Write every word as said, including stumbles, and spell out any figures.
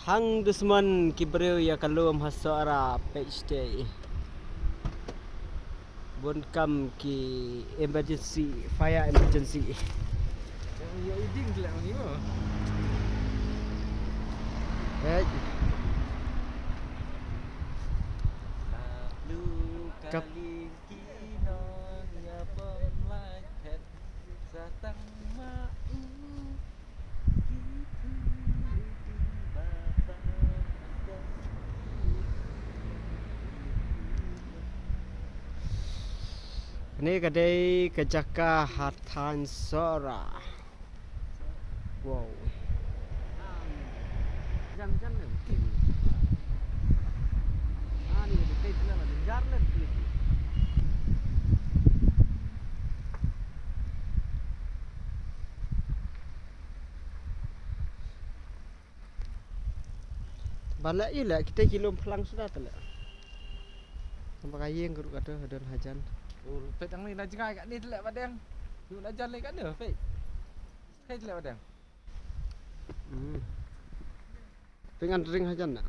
Hang dusmon ki briew ïa ka lum ha Sohra peit shatei. Bun kam ki emergency, fire emergency. Ïa u ding tlek ma ngi mo. Peit. Kap. Kane ka dei ka jaka ha thaiñ Sohra. Wow. Ba leh ïa leh kita ki lum phlang suda te leh. Namar ka ïing ka ruh ka dei ka don hajan. Ur peit ang ni na jngai ka ni te leh ba deng. Yu na jan leh ka ni peit. Peit leh ba deng. Hmm. Peit ngan ring hajan na.